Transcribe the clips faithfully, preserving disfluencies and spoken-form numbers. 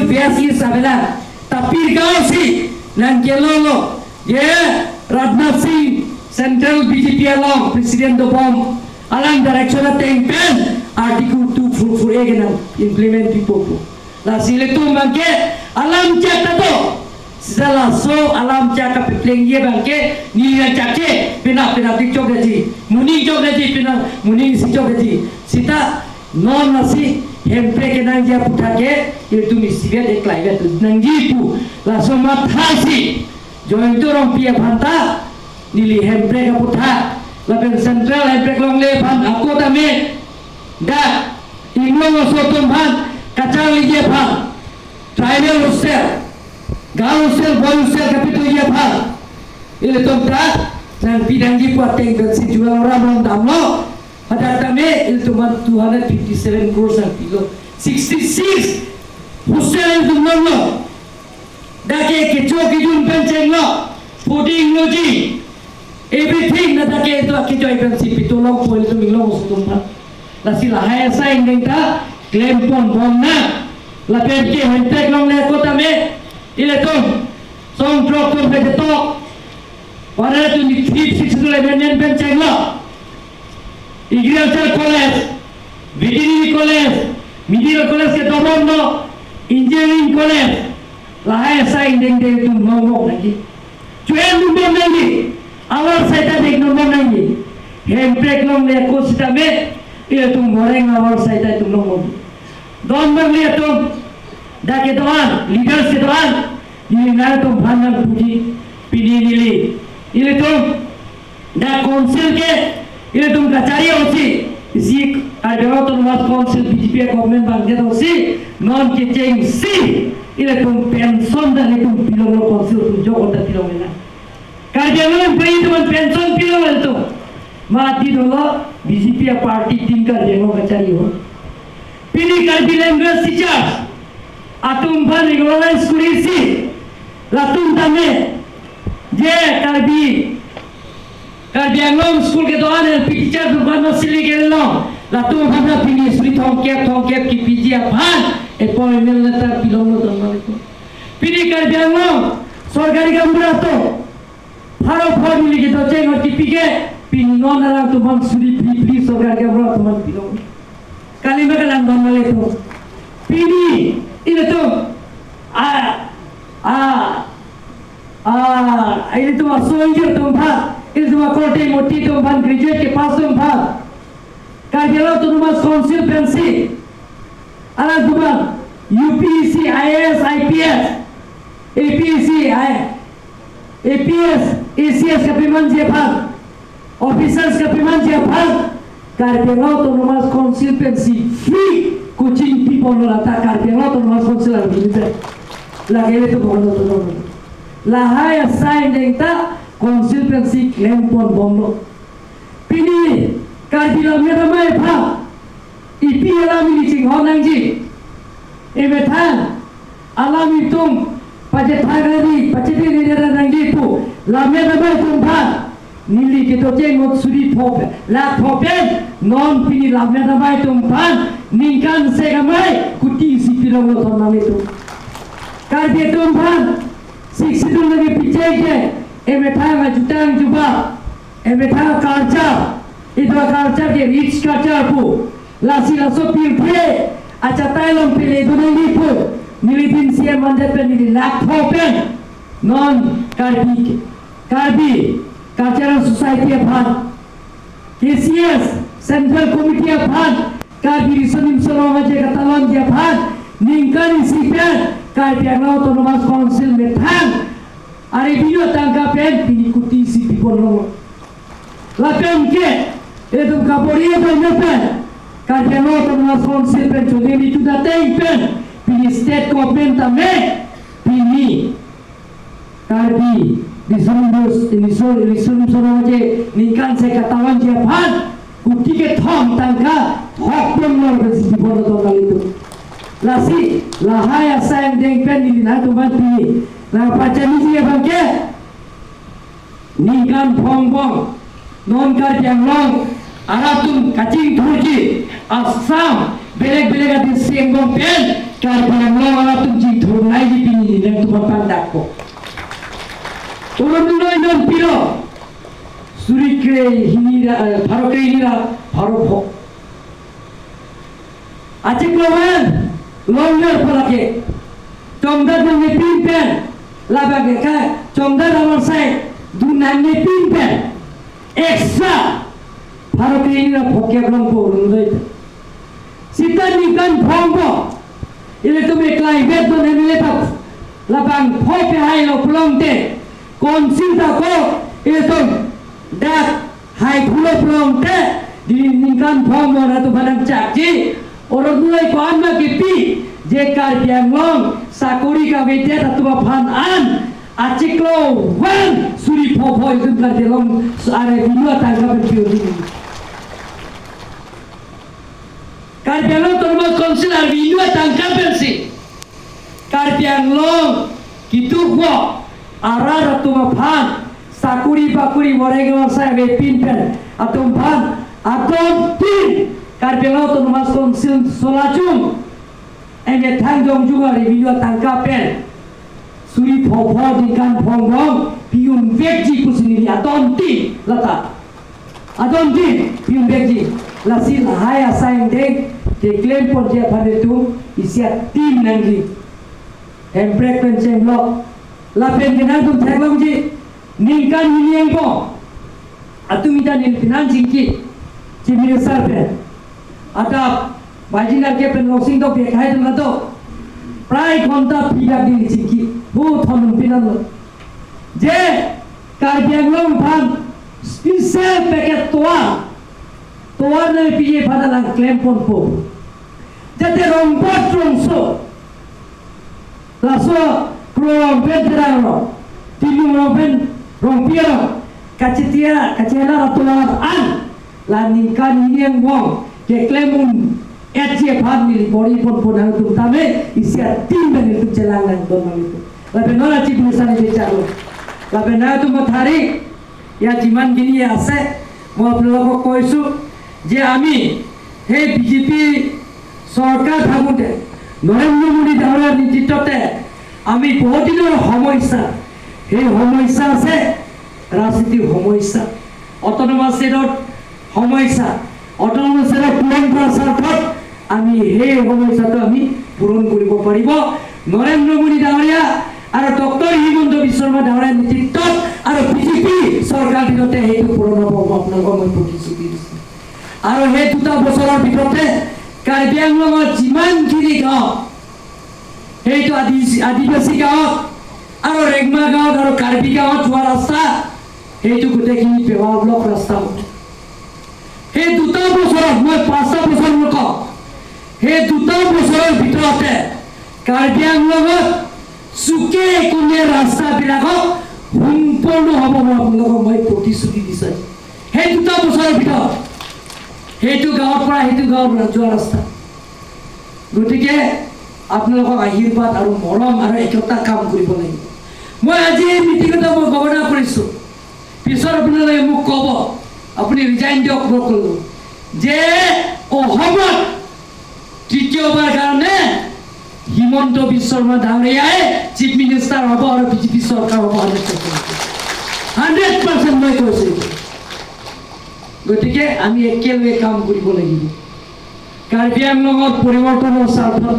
West East avelang. Ta pirkau si nangkelolo, je Rajnath Singh Central B J P along President dobom, alang direction ateng pen Article two four four A ke nang implement pipo pu. Lasi ilitum abangke alam chak ta do. Sita laso alam chak kapeplengji abangke neli nangchakche, penap penap tik chokji, moning chokji, penap moning si chokji. Sita non lasi hemprek kenangji aputhak ke ilitum isivet eklaivet nangji pu laso mathasi Jayanta Rongpi aphan ta neli hemprek aputhak lapen Central Hemprek Longle aphan ako tame dak inglong aso atum aphan kacharliji aphan, tribal hostel, girl hostel, boy hostel kapatoji aphan ilitum ta nangpidangji pu ateng pensi jual orang long damlo. Hadak tame ilitum aphan two hundred fifty seven crores nangpilo. Sixty six hostel ilitum longlo. Dak ke kecho kejun pen chenglo, fooding, lodging, everything na dak ke ilitum kecho pensi pito longpo ilitum inglong aso atum aphan. Lasi lahai asai angdeng ta klempon bom nang. Lapen ke hemprek longle ako tame ilitum song throk atum ke jetok one hundred twenty-three Sixth Schedule Amendment pen chenglo. Agriculture College, Veterinary College, Medical College ke dobomlo, Engineering College, lahai asai angdeng dengdeng atum longmok nangji. Chuendun bom nangji, avar asai ta dengdun bom nangji. Hemprek longle ako sitame ilitum boreng avar asai ta itum longmok. Don bom nangji atum, dak kedo-an, leaders kedo-an, neli nangtum aphan nangpuji, pini neli, ilitum dak council ke ilitum kachari osi, isi Karbi Anglong Autonomous Council B J P government bangke osi, non kechengsi ilitum pension dak ilitum pilonglo, council atum jok anta pilong nang. Karbi Anglong employee atum aphan pension pilong ilitum. Mati dolo B J P aparty tin Karbi Anglong kachari ho. Pini Karbi language teachers atum aphan regularize kurisi, latum tame je Karbi, Karbi Anglong school kedo-an L P teacher atum aphan masili kelong, latum aphan ta pini suri thomkep thomkep kepiji aphan appointment letter pilonglo don bom ilitum. Pini Karbi Anglong sorkari gaonbura atum pharo pharo neli kedo cheng ot kipi ke, pini non alangtum aphan suri phli phli sorkari gaonbura atum aphan pilong. Kalima kalang don bom ilitum. Pini ilitum a a a ilitum a soldier atum aphan, ilitum a korte moti atum aphan, graduate ke pass atum aphan Karbi Anglong Autonomous Council pensi alangtum aphan U P S C, I A S, I P S, A P S C, I, A P S, A C S kapemanji aphan, officers kapemanji aphan Karbi Anglong Autonomous Council pensi free coaching piponlo, lata Karbi Anglong Autonomous Council arni pen. Lake ilitum pon lo to. Lahai asai angdeng ta council pensi klempon bomlo. Pini Karbi lammet amei aphan ipi alam ili chinghon nangji. Emethang alam itum pachethak nangji, pachethak nangji pu lammet amei atum aphan neli kedo cheng ot suri pho pen, lakh pho pen, non pini lammet amei atum aphan ningkan sek amei kuti isi pilonglo ton nang ilitum. Karbi atum aphan Sixth Schedule nangkepi cheng ke emethang ajutang jubab, emethang culture, itum culture ke rich culture pu. Lasi laso pirthe achatai along pele do nangji pu neli tin C M mandet pen neli lakh pho pen non Karbi, Karbi Cultural Society aphan, K C S Central Committee aphan, Karbi Riso Nimso Rong Aje katalonji aphan ningkan isi pen Karbi Anglong Autonomous Council methang a-revenue atangka pen pini kuti isi piponlo. Lapen ke itum kabor-i abang pen Karbi Anglong Autonomous Council pen choningri tu dateng pen pini state government tame pini Karbi Riso Nimso, Riso, Riso Nimso Rong Aje ningkan sek katalonji aphan kuti kethom tangka hok ponlo pensi piponlo ton nang ilitum. Lasi lahai asai angdeng pen neli nangtum aphan pini nangpachiniji abangke ningkan phongbong non Karbi Anglong arat atum kachingthurji Assam Belek belek a-district angbong pen Karbi Anglong arat atum chingthur nangji pini nelitum aphan pangdakpo. Oron dunoi non pilo. Suri kre hini ra, eh, pharo kre hini ra, pharo pho. Achiklo van, longler phalake. Chongdat nangnepin pen, labang ke kai, chongdat amarsai, dun nangnepin pen. Extra, pharo kre hini ra phokep longpo oron dunoi. Sita ningkan phongo, ilitum eklai vet don M L A ta, labang pho pehai lo pulote, council ta ko, ilitum dak hai pulo pulote, di ningkan phongo latum aphan nangchakji, oron dunoi ko-an ma kipi, je Karbi Anglong, sakori kavedet atum aphan an, achiklo van, suri pho pho ilitum Karbi Anglong, so are binua tangka pen piu di. Karbi Anglong Autonomous Council arvi inut atangka pensi Karbi Anglong kitukvo arat atum aphan sakori bakori voreng asai avepin pen atum aphan adontin Karbi Anglong Autonomous Council solajung emethang jongjung arvi inut atangka pen suri pho pho ningkan phongo pi-un vekji pusi neli adontin lata. Adontin pi-un vekji, lasi lahai asai angdeng keklem ponji aphan itum isi atim nangji. Hemprek pen chenglo. Lapen ke nangtum theklongji, ningkan hini angbong atum ita neli penang chingki, Chief Minister pen. Adap, Baijin Arke pen Longsing Tokbi akhai atum lato. Prai ghonta phi dak neli chingki. Hu thonun pinanlo. Je Karbi Anglong aphan special package tovar, tovar nangpiji aphan alang klem ponpo. Jate rongpot rongso, laso Kro rong pen Terang rong, Timung rong pen Rongpi rong, kachetia, kachelar atovar an, la ningkan hini angbong keklem un-etji aphan neli bor-i ponpo nangtum tame, isi atim pen nelitum chelang nangdun nangtum. Lapen non achi pulisan ini chalo. Lapen nangtum mathari, ya jiman gini ya ase, mo apnalok koisu, je ami, he B J P sorkar thakunte, Narendra Modi ডাঙৰীয়াৰ নেতৃত্বতে আমি বহুদিনৰ সমস্যা, সেই সমস্যা আছে ৰাজনীতিৰ সমস্যা, অট'নমাছ ষ্টেটৰ সমস্যা, অট'নমাছ ষ্টেটৰ পূৰণ কৰাৰ স্বাৰ্থত আমি সেই সমস্যাটো আমি পূৰণ কৰিব পাৰিব। নৰেন্দ্ৰ মোদী ডাঙৰীয়া আৰু ডক্টৰ হিমন্ত বিশ্ব শৰ্মা ডাঙৰীয়াৰ নেতৃত্বত আৰু B J P চৰকাৰ দিনতে সেইটো পূৰণ হ'ব, মই আপোনালোকক মই প্ৰতিশ্ৰুতি দিছোঁ। আৰু সেই দুটা বছৰৰ ভিতৰতে কাৰ্বি আংলঙৰ যিমানখিনি গাঁও, সেইটো আদি-, আদিবাসী গাঁৱত আৰু ৰেংমা গাঁৱত আৰু কাৰ্বি গাঁৱত যোৱা ৰাস্তা, সেইটো গোটেইখিনি পেৱাৰ ব্লক ৰাস্তা হ'ব। সেই দুটা বছৰত, মই পাঁচটা বছৰ নকওঁ, সেই দুটা বছৰৰ ভিতৰতে কাৰ্বি আংলঙত চুকে কোণে ৰাস্তাবিলাকক সম্পূৰ্ণ হ'ব, মই আপোনালোকক মই প্ৰতিশ্ৰুতি দিছোঁ। সেই দুটা বছৰৰ ভিতৰত সেইটো গাঁৱৰ পৰা সেইটো গাঁৱত যোৱা ৰাস্তা। গতিকে আপোনালোকক আশীৰ্বাদ আৰু মৰম আৰু একতা কাম কৰিব লাগিব। মই আজি এই মিটিং এটা মই ঘোষণা কৰিছোঁ, পিছত আপোনালোকে মোক ক'ব, আপুনি ৰিজাইন দিয়ক, মই ক'লো যে অসমত তৃতীয়বাৰ কাৰণে হিমন্ত বিশ্ব শৰ্মা ডাঙৰীয়াই চিফ মিনিষ্টাৰ হ'ব আৰু B J P চৰকাৰ হ'ব, হাণ্ড্ৰেড পাৰ্চেণ্ট। হাণ্ড্ৰেড পাৰ্চেণ্ট মই কৈছোঁ এইটো। গতিকে আমি একেলগে কাম কৰিব লাগিব। কাৰ্বি আংলঙৰ পৰিৱৰ্তনৰ স্বাৰ্থত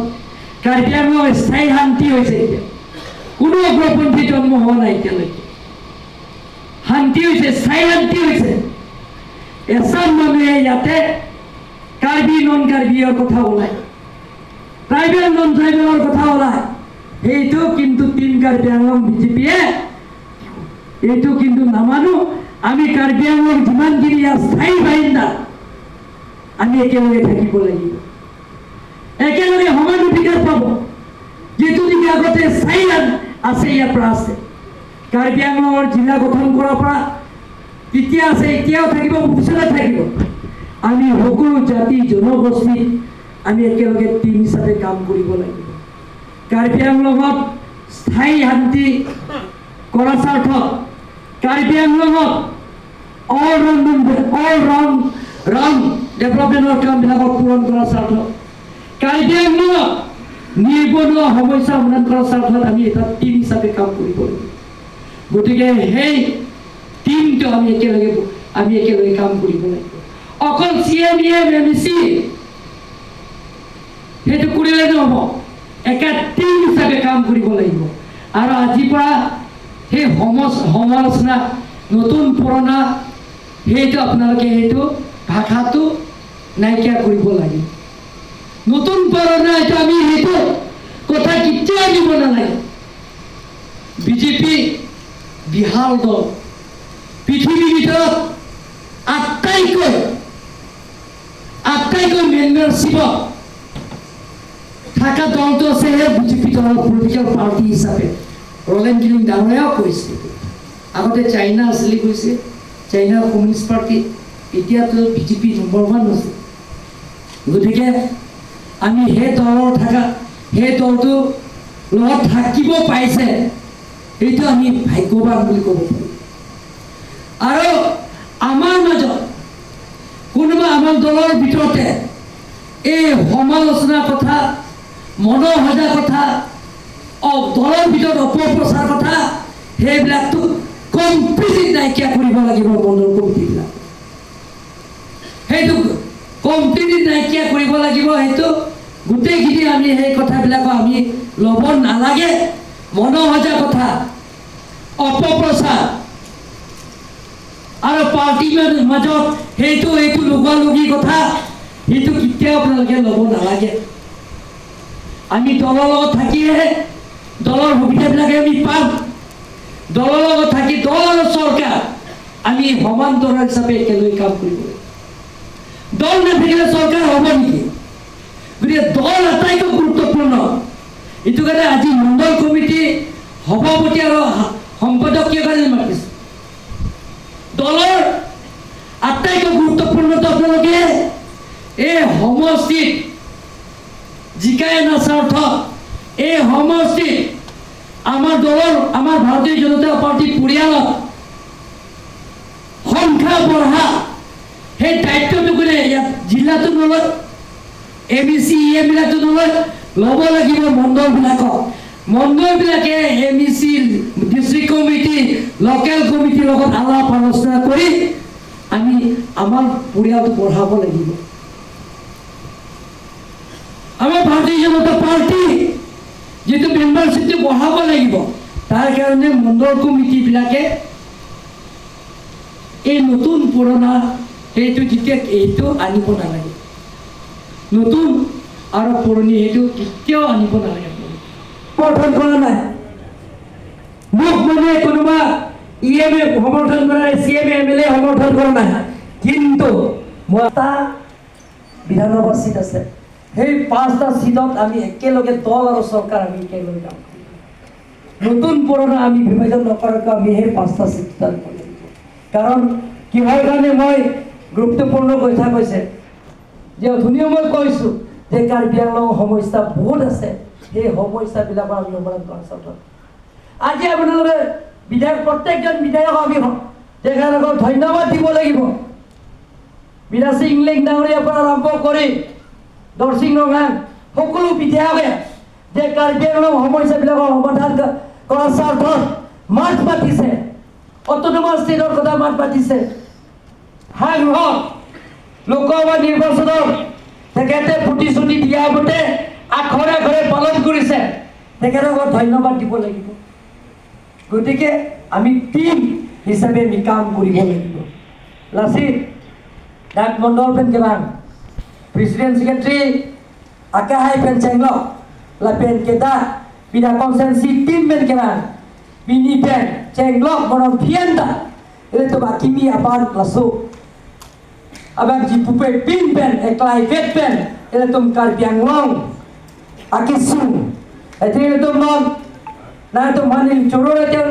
কাৰ্বি আংলঙৰ স্থায়ী শান্তি হৈছে এতিয়া। কোনো উগ্ৰপন্থী জন্ম হোৱা নাই এতিয়ালৈকে। শান্তি হৈছে, স্থায়ী শান্তি হৈছে। এচাম মানুহে ইয়াতে কাৰ্বি নন কাৰ্বিৰ কথা ওলায়, ট্ৰাইবেল নন ট্ৰাইবেলৰ কথা ওলায়। সেইটো কিন্তু team Karbi Anglong B J P য়ে এইটো কিন্তু নামানো। আমি কাৰ্বি আংলং যিমানখিনি ইয়াৰ স্থায়ী বাসিন্দা, আমি একেলগে থাকিব লাগিব, একেলগে সমান অধিকাৰ পাব। যিটো নেকি আগতে স্থায়ী আ-, আছে, ইয়াৰ পৰা আছে। কাৰ্বি আংলঙৰ জিলা গঠন কৰাৰ পৰা তেতিয়া আছে, এতিয়াও থাকিব, ভৱিষ্যতে থাকিব। আমি সকলো জাতি জনগোষ্ঠী আমি একেলগে টিম হিচাপে কাম কৰিব লাগিব। কাৰ্বি আংলঙত স্থায়ী শান্তি কৰাৰ স্বাৰ্থত, কাৰ্বি আংলঙত all round, all round, round ডেভেলপমেণ্টৰ কামবিলাকক পূৰণ কৰাৰ স্বাৰ্থত Karbi Anglong নিবনুৱা সমস্যা সমাধান কৰাৰ স্বাৰ্থত আমি এটা টিম হিচাপে কাম কৰিব লাগিব। গতিকে সেই টিমটো আমি একেলগে, আমি একেলগে কাম কৰিব লাগিব। অকল C M, E M, M A C সেইটো কৰিলে নহ'ব, একে টিম হিচাপে কাম কৰিব লাগিব। আৰু আজিৰ পৰা সেই সমস-, সমালোচনা, নতুন পুৰণা, সেইটো আপোনালোকে সেইটো ভাষাটো নাইকিয়া কৰিব লাগে। নতুন পুৰণা এইটো আমি সেইটো কথা কেতিয়াও আনিব নালাগে। বিজেপি বিশাল দল, পৃথিৱীৰ ভিতৰত আটাইতকৈ, আটাইতকৈ মেম্বাৰশ্বিপত থকা দলটো আছে সেই বিজেপি দলৰ পলিটিকেল পাৰ্টি হিচাপে। ৰলেন গিলিং ডাঙৰীয়াও কৈছে, আগতে চাইনা আছিলে কৈছে, চাইনা কমিউনিষ্ট পাৰ্টি, এতিয়াতো বিজেপি নম্বৰ ওৱান হৈছে। গতিকে আমি সেই দলৰ থকা, সেই দলটো লগত থাকিব পাইছে, এইটো আমি ভাগ্যৱান বুলি ক'ব পাৰোঁ। আৰু আমাৰ মাজত কোনোবা আমাৰ দলৰ ভিতৰতে এই সমালোচনা কথা, মনৰ সজা কথা, অ-, দলৰ ভিতৰত অপপ্ৰচাৰ কথা, সেইবিলাকতো কমপ্লিটলি নাইকিয়া কৰিব লাগিব মণ্ডল কমিটিবিলাক। সেইটো কমপ্লিটলি নাইকিয়া কৰিব লাগিব। সেইটো গোটেইখিনি আমি সেই কথাবিলাকো আমি ল'ব নালাগে। মনৰ সজা কথা, অপপ্ৰচাৰ আৰু পাৰ্টিৰ মাজত সেইটো, সেইটো লগোৱা লগি কথা, সেইটো কেতিয়াও আপোনালোকে ল'ব নালাগে। আমি দলৰ লগত থাকিলেহে দলৰ সুবিধাবিলাকে আমি পাম। দলৰ লগত থাকি দল আৰু চৰকাৰ আমি সমান্তৰাল হিচাপে একেলগে কাম কৰিব লাগিব। দল নাথাকিলে চৰকাৰ হ'ব নেকি? গতিকে দল আটাইতকৈ গুৰুত্বপূৰ্ণ। এইটো কাৰণে আজি মণ্ডল কমিটি সভাপতি আৰু সম্পাদকীয় কাৰণে মাতিছোঁ। দলৰ আটাইতকৈ গুৰুত্বপূৰ্ণটো আপোনালোকে এই সমষ্টিত জিকাই অনা স্বাৰ্থত, এই সমষ্টিত আমাৰ দলৰ, আমাৰ ভাৰতীয় জনতা পাৰ্টি পৰিয়ালত সংখ্যা বঢ়া, সেই দায়িত্বটো কোনে ইয়াত জিলাতো নলয়, এম ই চি, ই এম বিলাকতো নলয়, ল'ব লাগিব মণ্ডলবিলাকক। মণ্ডলবিলাকে এম ই চি, ডিষ্ট্ৰিক্ট কমিটি, লোকেল কমিটিৰ লগত আলাপ আলোচনা কৰি আমি আমাৰ পৰিয়ালটো বঢ়াব লাগিব। আমাৰ ভাৰতীয় জনতা পাৰ্টি যিটো মেম্বাৰশ্বিপটো বঢ়াব লাগিব, তাৰ কাৰণে মণ্ডল কমিটিবিলাকে এই নতুন পুৰণা সেইটো যেতিয়া এইটো আনিব নালাগে, নতুন আৰু পুৰণি সেইটো কেতিয়াও আনিব নালাগে। সমৰ্থন কৰা নাই। মোক মানে কোনোবা ই এম এ সমৰ্থন কৰা নাই, C M A, M L এ সমৰ্থন কৰা নাই, কিন্তু মই এটা বিধানসভা চিট আছে, সেই পাঁচটা চিটত আমি একেলগে দল আৰু চৰকাৰ আমি একেলগে কাম কৰিম। নতুন পুৰণা আমি বিভাজন নকৰাকৈ আমি সেই পাঁচটা চিট দান কৰিব। কাৰণ কিহৰ কাৰণে মই গুৰুত্বপূৰ্ণ কথা কৈছে যে অথনিও মই কৈছো যে কাৰ্বি আংলং সমস্যা বহুত আছে, সেই সমস্যাবিলাকৰ আমি সমাধান কৰাৰ স্বাৰ্থত আজি আপোনালোকে বিধায়ক, প্ৰত্যেকজন বিধায়কক আমি হ-, তেখেতলোকক ধন্যবাদ দিব লাগিব। বিৰাজ সিং ইংলেং ডাঙৰীয়াৰ পৰা আৰম্ভ কৰি দৰসিং ৰংহাং সকলো বিধায়কে যে কাৰ্বি আংলং সমস্যাবিলাকৰ সমাধান ক-, কৰাৰ স্বাৰ্থত মাত মাতিছে, অট'নমাছ ষ্টেটৰ কথা মাত মাতিছে, হাংহত লোকসভা নিৰ্বাচনত তেখেতে প্ৰতিশ্ৰুতি দিয়া মতে আখৰে আখৰে পালন কৰিছে, তেখেতক ধন্যবাদ দিব লাগিব। গতিকে আমি টিম হিচাপে আমি কাম কৰিব লাগিব। Lasi dak mondol pen kevang, president secretary akehai pen chenglok, lapen ke dak pini a constituency team pen kevang, pini pen chenglok monom phian ta, ilitum akimi aban laso. Abang ji pupe pin pen, eklai vet pen, ilitum Karbi Anglong akesung. Ete ilitum non, nangtum mani choro ete